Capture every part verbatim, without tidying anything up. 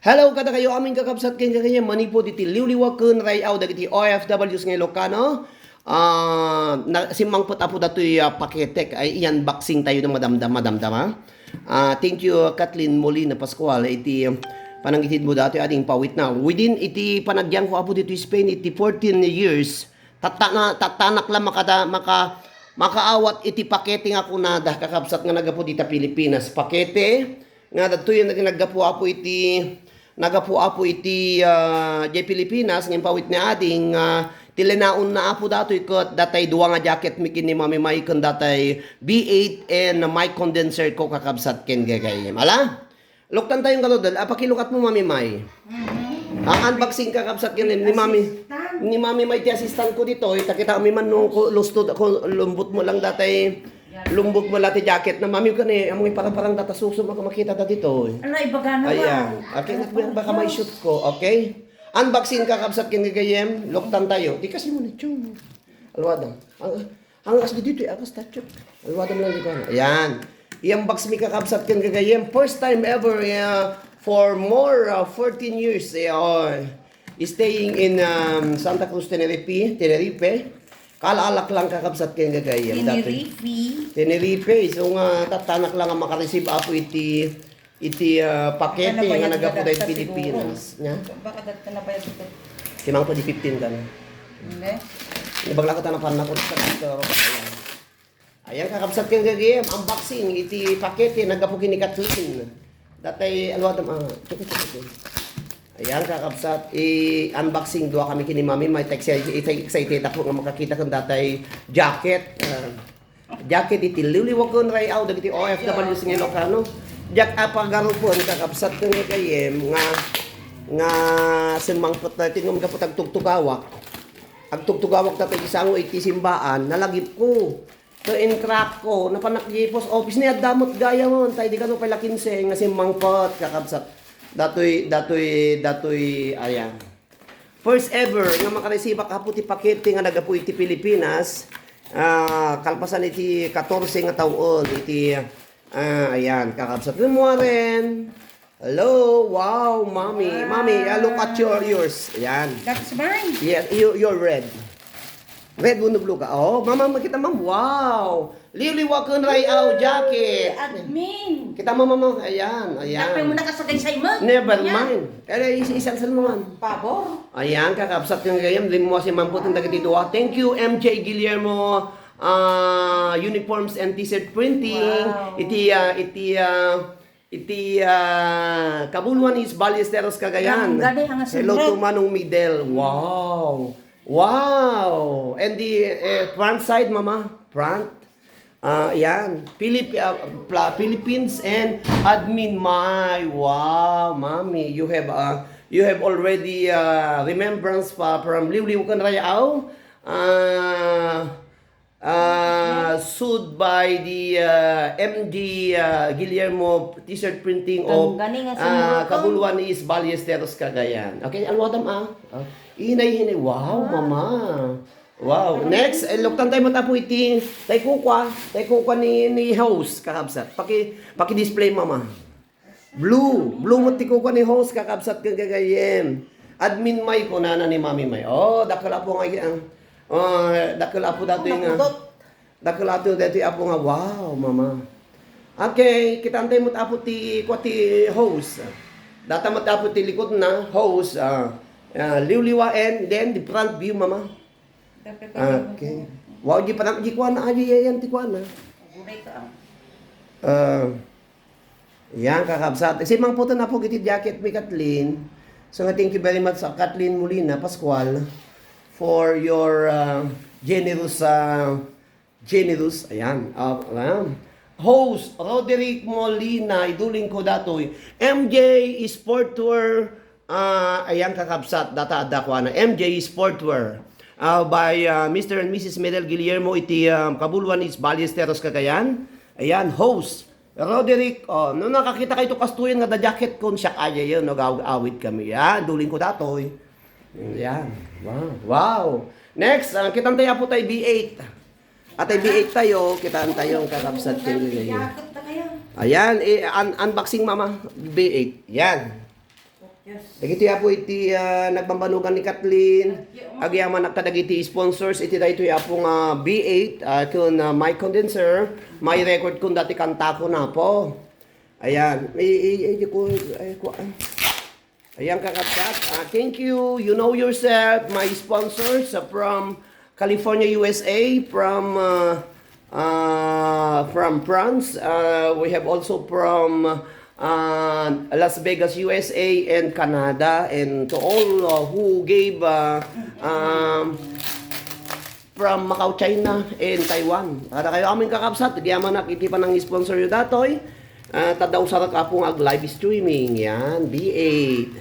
Hello kadakayo amin kakabsat ken kakayo manipud iti liwliwa ken ray-aw dagiti O F Ws nga Ilocano. Ah, na, simmangpet apo datoy, ah, pakete, ay, i-unboxing tayo ng madamdama, madamdama. Ah, thank you, Kathleen Molina Pascual, iti panangitid mo datoy ading pawit na. Within iti panagyan ko apo ditoy Spain, iti fourteen years, tattana, tattanak lang makada, maka, makaawat iti pakete nga kunada, kakabsat nga nagapu dita Pilipinas. Pakete, nga dagtoy nga naggapu apo iti, nagapu apo iti, ah, diay Pilipinas, ngem pawit ni ading, ah, ti linaonna apo datoy ket datay dua nga jacket mi ken ni Mami May ken datay V eight and mic condenser ko kakabsat ken gagayyem. Ala? Luktan tayo nga dodol. Ah, pakilukat mo, Mami May. Mhm. Ang unboxing kakabsat ken ni Mami, assistant. Ni Mami May ti assistant ko dito. Itakita mi man no ko lusto ko lumbot mo lang datay Lumbog mo la ti jacket na, mami, kani, among iparang-parang data suso, maka-, makita ta dito, eh. Ala, ibaga na ba? Ayan. Okay, baka may shoot ko, okay? Unboxing kakabsat ken gagayyem, luktan tayo. Di kasi mo ni Chong. Alwada. Ang, ang as dito, eh, ang statue. Alwada mo lang di ko, ano. Ayan. I-unbox mi kakabsat ken gagayyem. First time ever, eh, for more, uh, fourteen years, eh, oh. Staying in, um, Santa Cruz, Tenerife, Tenerife. Kaalak lang kakabsat ken gagayyem datoy. Tenerife. Tenerife. So nga, tattanak lang nga makareceive apo iti, iti, ah, pakete nga nagapu dayta Pilipinas. Nya? Baka dat ka nabayad ito. Kimang pwede fifteen ka na. Hindi. Nabagla ko tanapan na ko sa dito. Ayan. Ayan, kakabsat ken gagayyem, unboxing iti pakete nagapu ken ni Kathleen. Datay, alwadam, ah, teka, teka, teka. Ayan, kakabsat, i-unboxing dua kami ken ni Mami, may excited, excited ako nga makakita ken datay jacket. Ah, jacket iti liwliwa ken ray-aw dagiti O F Ws nga Ilocano. Diak apagarupen, kakabsat ken gagayyem nga, nga simmangpet na tinum gapu tagtugtugawak. Agtugtugawak ta ti sango iti simbaan, nalagipko. Ket in-crack ko, napanak di post office ni adda met gayam, tay di kano pay la kinse nga simmangpet, kakabsat. Datoy, datoy, datoy, ayan. First ever nga makareceive ak apo ti pakete nga nagapu iti Pilipinas, ah, kalpasan iti katorse nga tawen, iti, ah, ayan, kakabsat. Good morning. Hello, wow, mommy. Mommy, ah, look at your, yours. Ayan. That's mine. Yeah, you, you're red. Red, bunublo ka. Oh, mama, makita, ma'am. Wow. Liwliwa ken ray-aw jacket. Admin. Kita mo, mama. Ayan, ayan. Dapat mo nakasagay sa imo. Never mind. Kaya isi-, isalsal mo, ma'am. Pabor. Ayan, kakabsat ken gagayyem. Di mo kasi mamputang dagiti dua. Thank you, M J Guillermo, ah, Uniforms and T-shirt Printing. Wow. Iti, ah, iti, ah, Iti, ah, Kabuluan is Ballesteros, Cagayan. Hello to Manong Midel. Wow! Wow! And the, eh, front side, mama. Front. Ah, yan. Philip-, ah, pla-, Philippines and Admin May. Wow, mami, you have, ah, you have already, ah, remembrance pa from Liwliw Canrayao. Ah, Uh, sued by the, uh, M G, uh, Guillermo T-shirt printing of, uh, Kabuluan is Ballesteros, Cagayan. Okay, alwadam, ah. Oh, hinay, hinay. Wow, mama. Wow. Next, eh, luktan tayo mo tapo iti, tay kukwa, tay kukwa ni, ni host, kakabsat. Paki, paki-display, mama. Blue. Blue met ti kukua ni host, kakabsat ken gagayyem. Admin May, kunana ni Mami May. Oh, dakkel apo nga, ah, oh, dakkel apo datoy nga. Dakkel apo datoy apo nga. Wow, mama. Okay, kitaan tayo met apo ti, kua ti host. Data met apo ti likod na, host, ah, ah, liwliwa, and then the front view, mama. Okay. Wow, di pa na, di kuana, ay, ay, ay, di kuana. Gulay ka, ah. Ah, yan, kakabsat. Kasi mang puto na po iti jacket mi, Kathleen. So nga, thank you very much, ah, Kathleen Molina Pascual, for your, ah, generous, ah, generous. Ayan. Ah, ayan. Host, Roderick Molina, iduling ko datoy. M J Sportwear, ah, ayan, kakabsat, data adda kuana. M J Sportwear. Ah, by, ah, Mister and Missus Medel Guillermo iti, ah, Kabuluan is Ballesteros, Cagayan. Ayan, host. Roderick, oh, no nakakita kayo to kastoyen nga da jacket kon siak aya yun, no, gaw-, awit kami. Yan, duling ko datoy. Yan. Wow. Wow. Next, ah, kitang tayo po tayo V eight. At ay V eight tayo, kitaan tayo ang kakabsat ko ngayon. Jacket na kayo. Ayan, eh, un- unboxing, Mama. B eight. Yan. Yes. Dagiti apo iti, ah, nagbambanugan ni Kathleen. Agyamanak kadagiti sponsors iti daytoy apo nga B eight, ah, kun, ah, mic condenser, may record kun dati kantako na po. Ayan. I, i, i, ko, ay, ko, ay. Ayan, kakabsat. Ah, thank you. You know yourself, my sponsors, ah, from California, U S A, from, ah, ah, from France. Ah, we have also from, ah, Las Vegas, U S A, and Canada. And to all, ah, who gave, ah, um, from Macau, China, and Taiwan. Para kayo amin kakabsat, agyamanak iti panang-sponsor yo datoy. Ah, tadda usarak apo nga ag-live streaming. Yan, B eight.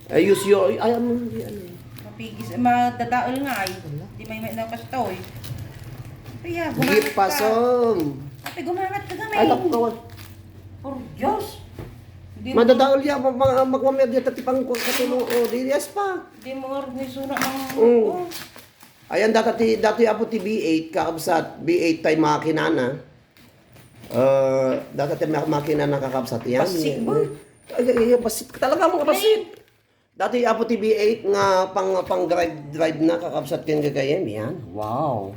Ayos yo, ay, ano, di ano. Mapigis, madadael nga ay. Di may may nakastoy. Kaya, gumangat ka. Gipasom. Ate, gumangat ka gamay. Ay, naku, kawan. Por Diyos. Di mo, Madadaol ya, ma- ma- magmamay diya tati pang katulo, o, di, yes pa. Di mo nga ni suna ang, Oo. oh. Ayan, dati ti, dati apo ti B eight, kakabsat, B eight tay makinana. Ah, dati ti ma- makinana, kakabsat. Yan. Basit, Yan. boy. Ay, ay, ay, basit. Talaga mga basit. Dati apo ti B eight nga pang, pang drive, drive na, kakabsat, ken gagayem. Yan. Wow.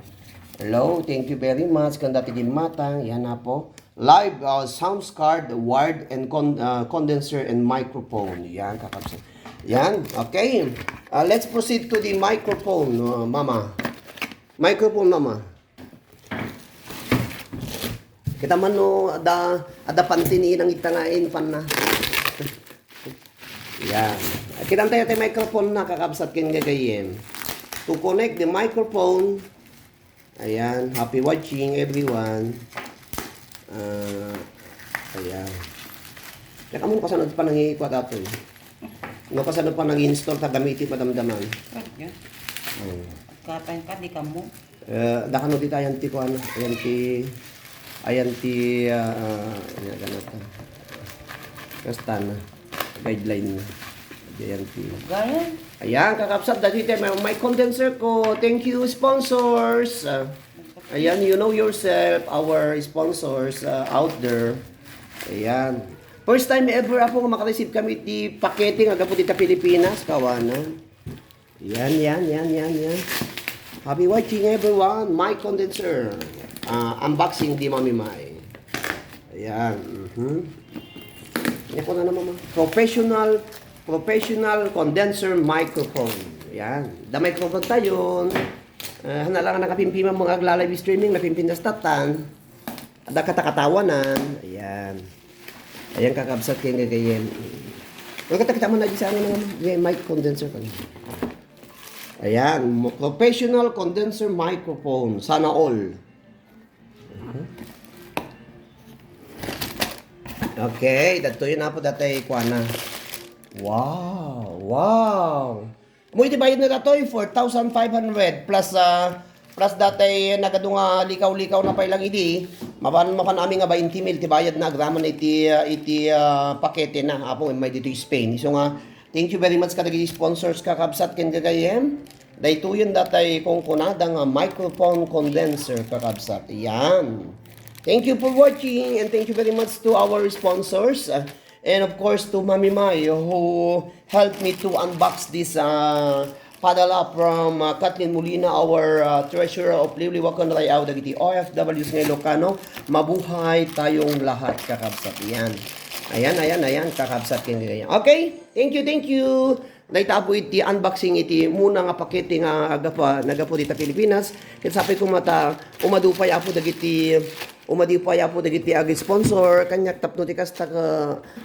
Hello, thank you very much. Kan dati gimmatang. Yan apo. Live, uh, sounds card, wired, and con- uh, condenser and microphone. Yan, kakabsat. Yan, okay. Uh, let's proceed to the microphone, uh, Mama. Microphone, Mama. Kita man no, ada, ada panti ni Inang ita nga in pan na. Yan. Kita tayo tayo microphone na, kakabsat, ken gagayem. To connect the microphone, ayan, happy watching, everyone. Ah, ayan. Teka mo, kasano pa nangikwa datoy? No, kasano pa nang-install ta gamiti madamdaman? Por Diyos. Oh. Katay ka, di ka mo. Eh, dakano dita, ayan ti kuan, ayan ti, ayan ti, ah, ah, ayan, ganito. Basta na, guideline na. Ayan ti. Ganyan. Ayan, kakabsat, dati tayo may, may condenser ko. Thank you, sponsors. Ah, ayan, you know yourself, our sponsors, ah, out there. Ayan. First time ever apo nga makareceive kami ti pakete nga gapu dita Pilipinas, kawana. Yan, yan, yan, yan, yan. Happy watching, everyone. Mic condenser. Ah, unboxing di Mami Mai. Ayan. Mhm. Yan ko na naman, ma. Professional, professional condenser microphone. Yan. Da microphone tayo. Ah, hana lang nakapimpiman mga agla-live streaming, napimpintas tatan. Ada katakatawanan. Ayan. Ayan, kakabsat, ken gagayem. Wala, kita mo na di sa ano naman. Yan, mic condenser pa. Ayan, mo- professional condenser microphone. Sana all. Okay, dagtoy na po dati kuana. Wow, wow. Mo iti bayad na datoy, four thousand five hundred plus, ah, plus dati nagadu nga likaw-likaw na pay lang idi. Mapan, mapan amin nga twenty mil ti bayad na agraman iti, ah, iti, ah, pakete na. Apo, may dito Spain. So nga, thank you very much kadagiti sponsors, kakabsat, ken gagayem. Daytoyen dati kung kunada nga microphone condenser, kakabsat. Yan. Thank you for watching and thank you very much to our sponsors. Ah, And of course, to Mami Mai, who helped me to unbox this, uh, padala from, uh, Kathleen Molina, our, uh, treasurer of Liwliwakan, Rayao, dagiti O F Ws nga Ilocano. Mabuhay tayong lahat, kakabsat. Yan. Ayan, ayan, ayan, kakabsat, ken ganyan. Okay, thank you, thank you. Dayta po iti unboxing iti muna nga pakete nga agapu, nagapu dita Pilipinas. Ket sapay ko mata, umadu pay, Apo, dagiti Umadi pay, Apo, dagiti agi-sponsor kaniak tapno ti kasta,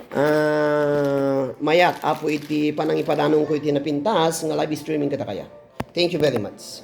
ah, mayat, Apo, iti panangipadanonko iti napintas nga live streaming kadakaya. Thank you very much.